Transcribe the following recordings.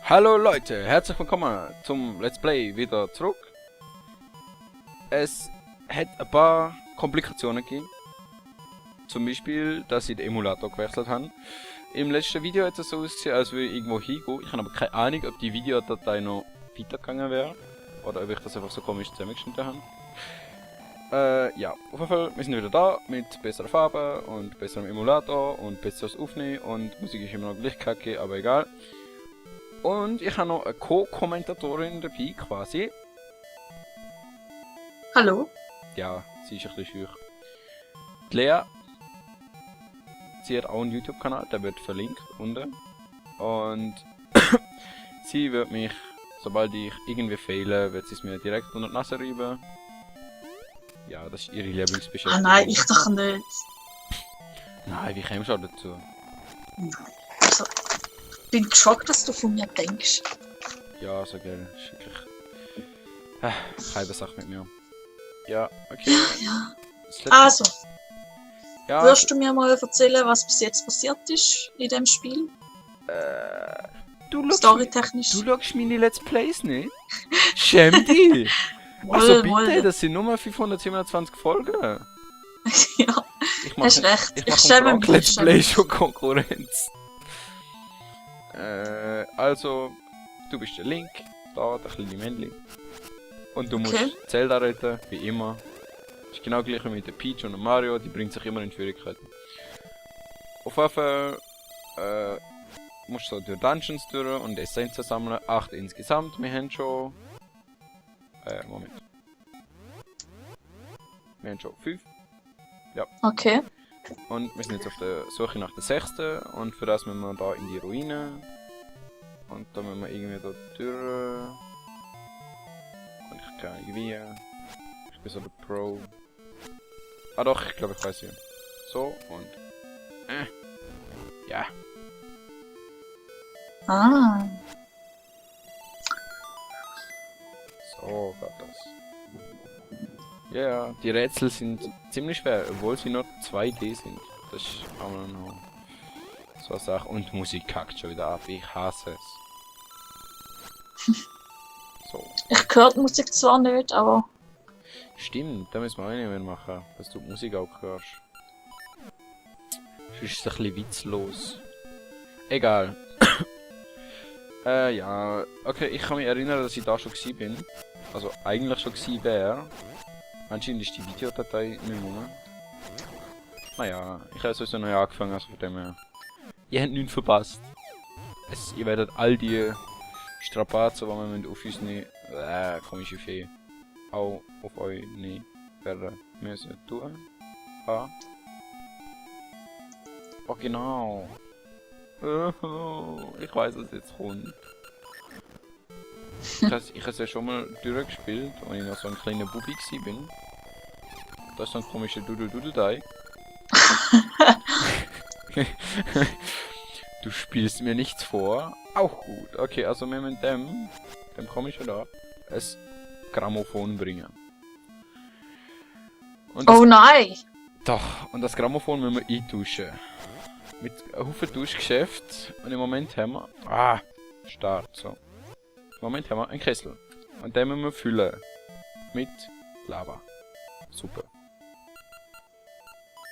Hallo Leute, herzlich willkommen zum Let's Play wieder zurück. Es hat ein paar Komplikationen gegeben. Zum Beispiel, dass ich den Emulator gewechselt habe. Im letzten Video hat es so ausgesehen, als würde ich irgendwo hingehen. Ich habe aber keine Ahnung, ob die Videodatei noch weitergegangen wäre. Oder ob ich das einfach so komisch zusammengeschnitten habe. Ja, auf jeden Fall, wir sind wieder da mit besseren Farben und besserem Emulator und besseres Aufnehmen und Musik ist immer noch gleich kacke, aber egal. Und ich habe noch eine Co-Kommentatorin dabei, quasi. Hallo? Ja, sie ist ein bisschen schüch. Die Lea. Sie hat auch einen YouTube-Kanal, der wird verlinkt unten. Und sie wird mich, sobald ich irgendwie fehle, wird sie es mir direkt unter die Nase reiben. Ja, das ist ihre Lieblingsbeschäftigung. Ah nein, ich doch nicht. Nein, wie kommst du auch dazu? Nein. Also, ich bin geschockt, dass du von mir denkst. Ja, so geil. Ist wirklich... keine Sache mit mir. Ja, okay. Ja. Das letzte- Also, ja, wirst du mir mal erzählen, was bis jetzt passiert ist in dem Spiel? du schaust Storytechnisch? Du schaust meine Let's Plays nicht? Schäm dich! Also bitte, Wohl. das sind nur 527 Folgen. Ja, Ich hast recht. Ich Ich mache schäme Frank mich, Let's ich schäme Play mich. schon Konkurrenz. Also, du bist der Link, da, der kleine Männchen. Und du musst Okay. Zelda retten, wie immer. Ist genau gleich wie mit der Peach und dem Mario, die bringt sich immer in Schwierigkeiten. Auf jeden Fall musst du so durch Dungeons durch und Essenzen sammeln. 8 insgesamt, wir haben schon... Moment. Wir haben schon 5. Okay. Und wir sind jetzt auf der Suche nach der 6. Und für das müssen wir da in die Ruine. Und da müssen wir irgendwie da durch. Und ich kann irgendwie... Ich bin so der Pro. Ah doch, ich glaube ich weiß wie. So und... Ja. Ah. So geht das. Ja, die Rätsel sind ziemlich schwer, obwohl sie nur 2D sind. Das ist auch noch so eine Sache. Und die Musik kackt schon wieder ab. Ich hasse es. So. Ich höre die Musik zwar nicht, aber... Stimmt, da müssen wir auch nicht mehr machen, dass du die Musik auch hörst. Sonst ist es ein bisschen witzlos. Egal. Ja. Okay, ich kann mich erinnern, dass ich da schon gewesen bin. Also eigentlich schon gewesen wäre. Anscheinend ist die Videodatei nicht mehr rum. Naja, ich habe sowieso neu angefangen, also von dem her. Ihr habt nichts verpasst. Ihr werdet all die Strapazen, die wir auf uns nehmen, komische Fee, auch auf euch nehmen werden müssen tun. Ah. Oh genau. Ich weiß, was jetzt kommt. Ich habe es ja schon mal durchgespielt, als ich noch so ein kleiner Bubi bin. Da ist so ein komischer Dudeldei. Du spielst mir nichts vor. Auch gut. Okay, also wir müssen dem komischen da, ein Grammophon bringen. Und das, Oh nein! doch, und das Grammophon müssen wir eintauschen. Mit einem Haufen Tauschgeschäft. Und im Moment haben wir... Start, so. Im Moment haben wir einen Kessel. Und den müssen wir füllen. Mit Lava. Super.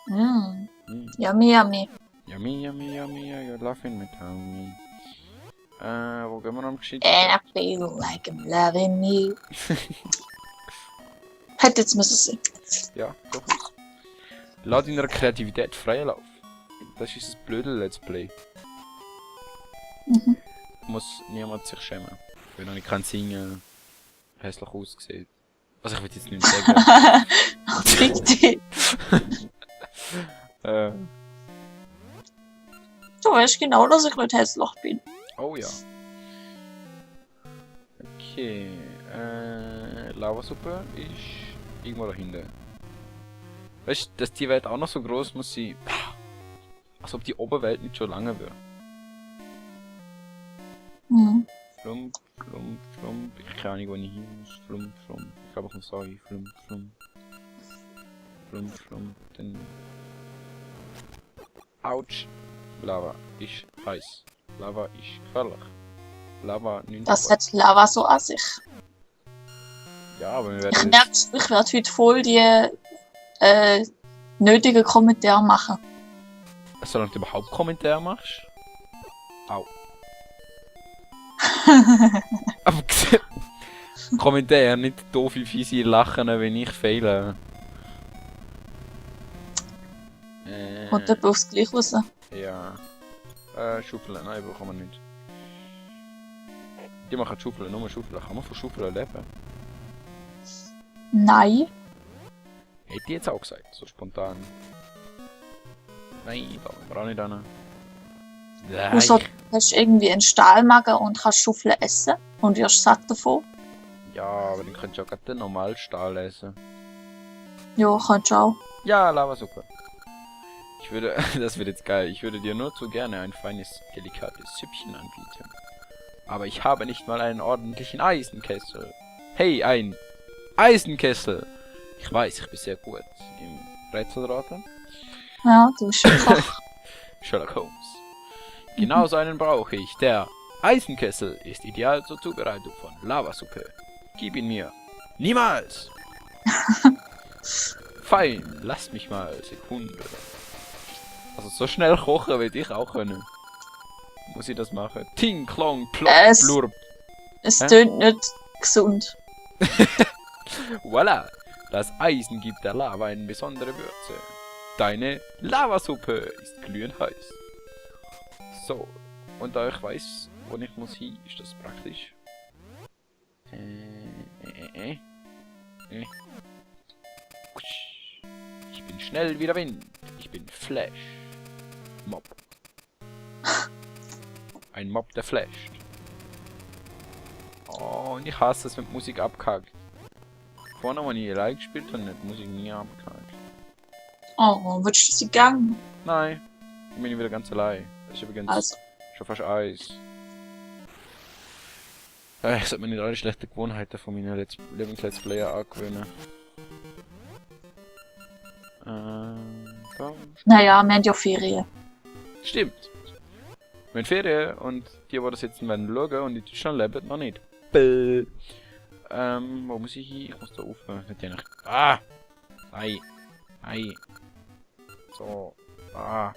Mm. Mm. Yummy, yummy. Yummy, yummy, yummy, you're laughing with me. Wo gehen wir am gescheit? And I feel like I'm loving you. Hätte jetzt müssen sein. Ja, doch. Lass deiner Kreativität freien Lauf. Das ist das blöde Let's Play. Mhm. Muss niemand sich schämen. Wenn er nicht kann singen, hässlich aussieht. Also ich will jetzt nicht sagen. Bitte. Du weißt genau, dass ich nicht hässlich bin. Oh ja. Okay. Lavasuppe ist irgendwo da hinten. Weißt du, dass die Welt auch noch so groß muss sein. Als ob die Oberwelt nicht schon lange wäre. Mhm. Flump, flump, flump. Ich habe keine Ahnung, wo ich hin muss. Flump, flump. Ich glaube, ich muss sagen, flump, flump. Flump, flump. Dann... Autsch. Lava ist heiß. Lava ist gefährlich. Lava 9. Das hat Lava so an sich. Ja, aber wir Ich werden merke, jetzt... ich werde heute voll die nötigen Kommentare machen. Solange du überhaupt Kommentare machst. Au. Aber Kommentare, nicht doofe, fiese Lachen, wenn ich fehle. Kommt etwa aufs Gleiche raus? Ja. Schaufeln, nein, brauchen wir nicht. Die machen Schaufeln, nur Schaufeln. Kann man von Schaufeln leben? Nein. Hätte ich jetzt auch gesagt, so spontan. Nein, da wollen wir auch nicht hin. Außer du hast irgendwie einen Stahlmagen und kannst Schaufeln essen und wirst satt davon. Ja, aber dann könntest du auch gerade den normalen Stahl essen. Ja, kannst du auch. Ja, Lava super. Ich würde, das wird jetzt geil, ich würde dir nur zu gerne ein feines, delikates Süppchen anbieten. Aber ich habe nicht mal einen ordentlichen Eisenkessel. Hey, ein Eisenkessel! Ich weiß, ich bin sehr gut im Rätselraten. Ja, du bist ein Koch. Sherlock Holmes. Genau so einen brauche ich. Der Eisenkessel ist ideal zur Zubereitung von Lavasuppe. Gib ihn mir. Niemals! Fein, lasst mich mal. Sekunde. Also so schnell kochen will ich auch können. Muss ich das machen? Ting, klong, plopp, blurp. Es tönt nicht gesund. Voilà! Das Eisen gibt der Lava eine besondere Würze. Deine Lavasuppe ist glühend heiß. So, und da ich weiß, wo ich muss hin, ist das praktisch. Ich bin schnell wie der Wind. Ich bin Flash. Mob. Ein Mob, der flasht. Oh, und ich hasse es, wenn die Musik abkackt. Vorne, wenn ich allein gespielt habe, hat die Musik nie abgekackt. Oh, willst du sie gegangen? Nein, ich bin wieder ganz allein. Das ist übrigens Also, schon fast Eis. Ich sollte mir nicht alle schlechten Gewohnheiten von meinen Lieblings-Let's Player angewöhnen. Da. naja, wir haben ja Ferien. Stimmt. Wir haben Ferien und die das jetzt werden schauen und in Deutschland leben, noch nicht. Bäh. Wo muss ich hin? Ich muss da rauf. Nicht ja nicht. Ah! Ei. Ei. So. Ah.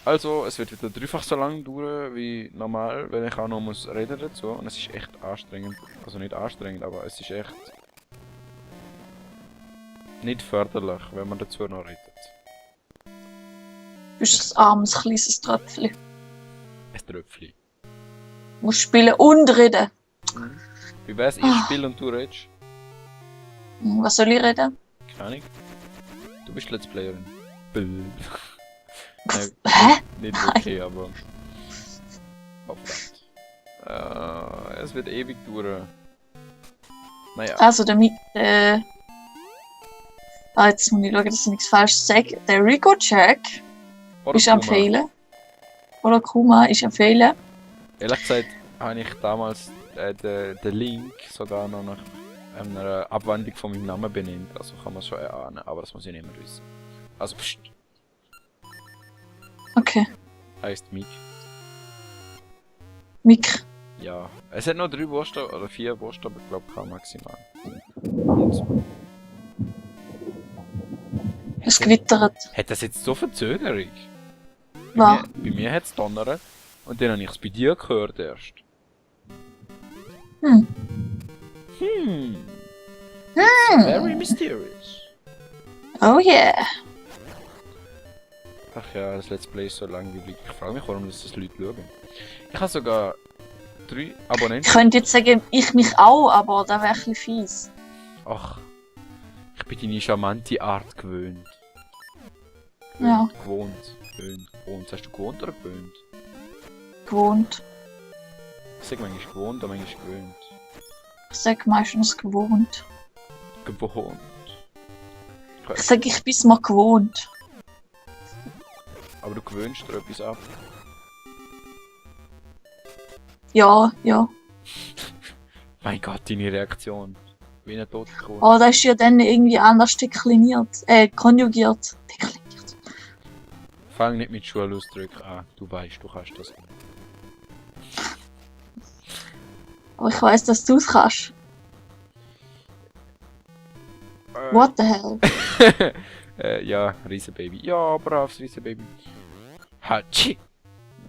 Also, es wird wieder dreifach so lang dauern wie normal, weil ich auch noch muss reden dazu. Und es ist echt anstrengend. Also nicht anstrengend, aber es ist echt nicht förderlich, wenn man dazu noch redet. Du bist ein armes, kleines Tröpfchen. Ein Tröpfchen. Du musst spielen und reden. Wie wär's, ich spiele und du redest? Was soll ich reden? Keine Ahnung. Du bist Let's Playerin. Bäh. Nein, Hä? nicht wirklich, aber... Hoffentlich. Es wird ewig dauern. Naja. Also, jetzt muss ich schauen, dass ich nichts falsch sage. Der Rico-Check Oder ist Kuma. empfehlen. Oder Kuma ist empfehlen. Ehrlich gesagt habe ich damals den Link sogar noch nach einer Abwandlung von meinem Namen benannt. Also kann man es schon erahnen, aber das muss ich nicht mehr wissen. Also pst, Okay. heißt Mick. Mick. Ja. Es hat noch 3 Buchstaben oder 4 Buchstaben, glaube ich, maximal. Und Es gewittert. hat das jetzt so Verzögerung? Was? Bei mir hat es donnert und dann habe ich es bei dir gehört erst. Hm. Very mysterious. Oh yeah. Ach ja, das Let's Play ist so langweilig. Ich frage mich, warum das Leute schauen. Ich habe sogar 3 Ich Abonnenten. könnte jetzt sagen, ich mich auch, aber das wäre ein bisschen fies. Ach, ich bin deine charmante Art gewöhnt. Ja. Gewohnt. Gewohnt. Hast du gewohnt oder gewöhnt? Gewohnt. Ich sag manchmal gewohnt, aber manchmal gewöhnt. Ich sage meistens gewohnt. Gewohnt. Ich sage, ich bin es mal gewohnt. Aber du gewöhnst dir etwas ab. Ja, ja. Mein Gott, deine Reaktion. Wie ein Totgekommen. Aber das ist ja dann irgendwie anders dekliniert. Konjugiert. Dekliniert. Fang nicht mit Schulausdrücken an. Du weißt, du kannst das nicht. Aber ich weiß, dass du es kannst. What the hell? Ja, Riesenbaby. Ja, braves Riesenbaby. Hatschi!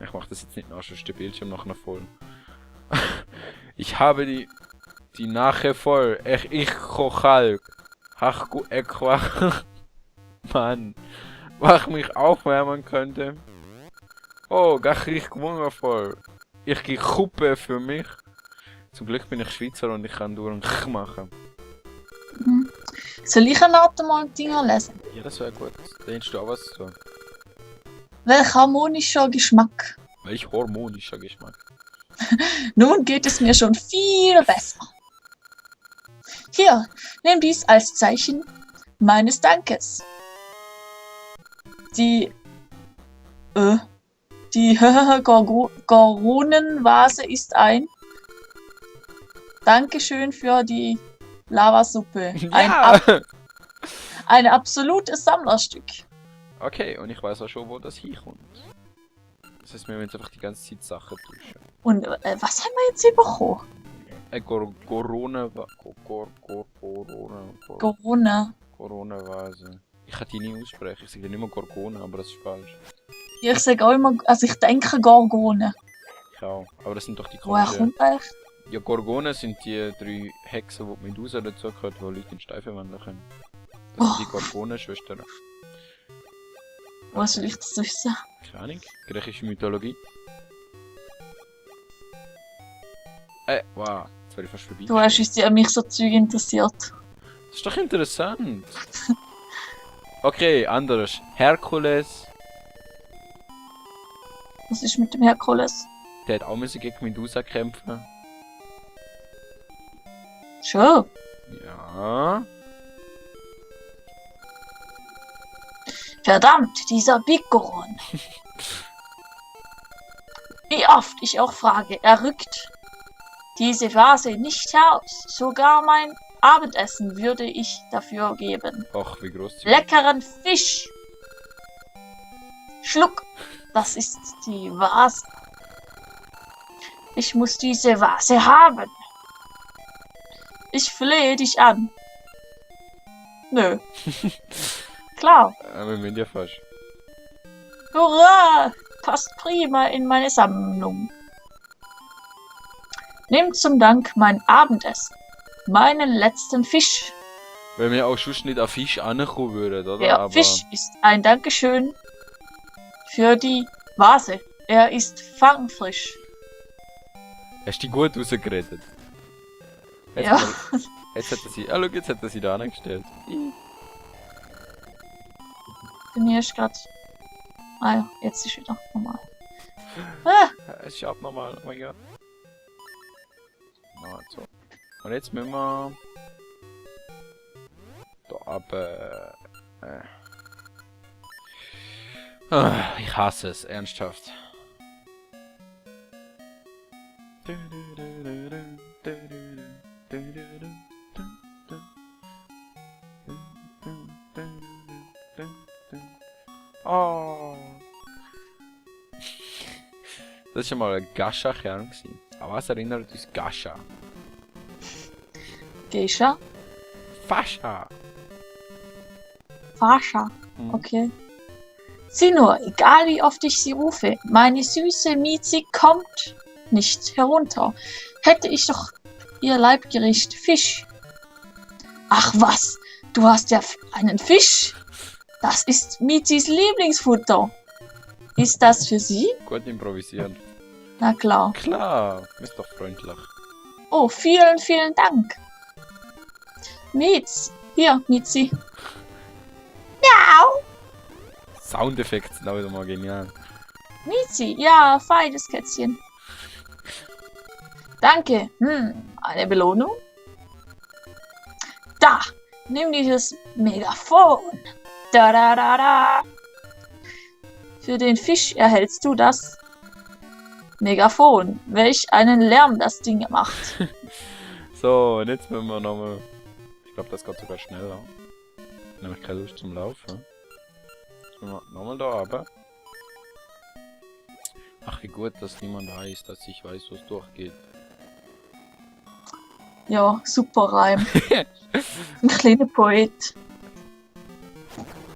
Ich mach das jetzt nicht nach, sonst ist der Bildschirm nachher voll. Ich habe die nachher voll. Ich kochal. Ach, gut, Mann. Was mich aufwärmen könnte. Oh, gach ich wundervoll. Ich gehe Kuppe für mich. Zum Glück bin ich Schweizer und ich kann durch ein K machen. Mhm. Soll ich eine Note mal Dinger lesen? Ja, das wäre gut. Da hättest du auch was zu tun. Welch harmonischer Geschmack. Welch harmonischer Geschmack. Nun geht es mir schon viel besser. Hier, nimm dies als Zeichen meines Dankes. Die Goronenvase ist ein Dankeschön für die Lavasuppe. Ja! Ein absolutes Sammlerstück. Okay, und ich weiß auch schon, wo das hinkommt. Das heißt, wir müssen einfach die ganze Zeit Sachen tauschen. Und was haben wir jetzt bekommen? Corona-Vase. Ich kann die nie aussprechen. Ich sage nicht mehr Gorgone, aber das ist falsch. Ich sage auch immer, also ich denke Gorgone. Ich auch. Aber das sind doch die Woher komischen... kommt eigentlich? Ja, Gorgone sind die 3 Hexen, die die Medusa dazu gehört, die Leute in Steine verwandeln können. Das sind die Gorgonen-Schwestern. Was soll ich das wissen? Keine Ahnung. Griechische Mythologie. Wow. Jetzt wäre ich fast vorbei. Du hast uns ja mich so Zeug interessiert. Das ist doch interessant. Okay, anderes. Herkules. Was ist mit dem Herkules? Der hat auch müssen gegen Medusa kämpfen. Schon. Ja. Verdammt, dieser Bigoron. Wie oft ich auch frage, er rückt diese Vase nicht heraus. Sogar mein Abendessen würde ich dafür geben. Ach, wie groß. Leckeren Fisch. Schluck. Das ist die Vase. Ich muss diese Vase haben. Ich flehe dich an. Nö. Klar. Wir sind ja fast. Hurra! Passt prima in meine Sammlung. Nimm zum Dank mein Abendessen. Meinen letzten Fisch. Wenn wir auch schon nicht an Fisch ankommen würden, oder? Der Aber Fisch ist ein Dankeschön für die Vase. Er ist fangfrisch. hast du die gut rausgeredet? Jetzt Ja. Jetzt hat er sie... Ah, schau, jetzt hat er sie da angestellt. Bei mir ist gerade... Ah ja, jetzt ist wieder normal. Ah, Es ist abnormal, oh mein Gott. Na, so. Und jetzt müssen wir... Da aber... ich hasse es, ernsthaft. Oh. Das ist schon mal ein Gascha-Kern gewesen. Aber was erinnert uns Gascha? Geisha? Fascha! Fascha. Hm. Okay. Sieh nur, egal wie oft ich sie rufe, meine süße Miezi kommt nicht herunter. Hätte ich doch ihr Leibgericht Fisch. Ach was, du hast ja einen Fisch. Das ist Mizis Lieblingsfutter. Ist das für sie? Gut improvisieren. Na klar. Klar, ist doch freundlich. Oh, vielen, vielen Dank. Miez, hier, Mizi. Miau. Soundeffekte sind auch wieder mal genial. Mizi, ja, feines Kätzchen. Danke. Eine Belohnung? Da, nimm dieses Megafon. Da, da, da, da. Für den Fisch erhältst du das Megafon. Welch einen Lärm das Ding macht. So, und jetzt müssen wir nochmal... Ich glaube, das geht sogar schneller. Nämlich keine Lust zum Laufen. Jetzt müssen wir nochmal da runter. Ach, wie gut, dass niemand da ist, dass ich weiß, wo es durchgeht. Ja, super Reim. Ein kleiner Poet.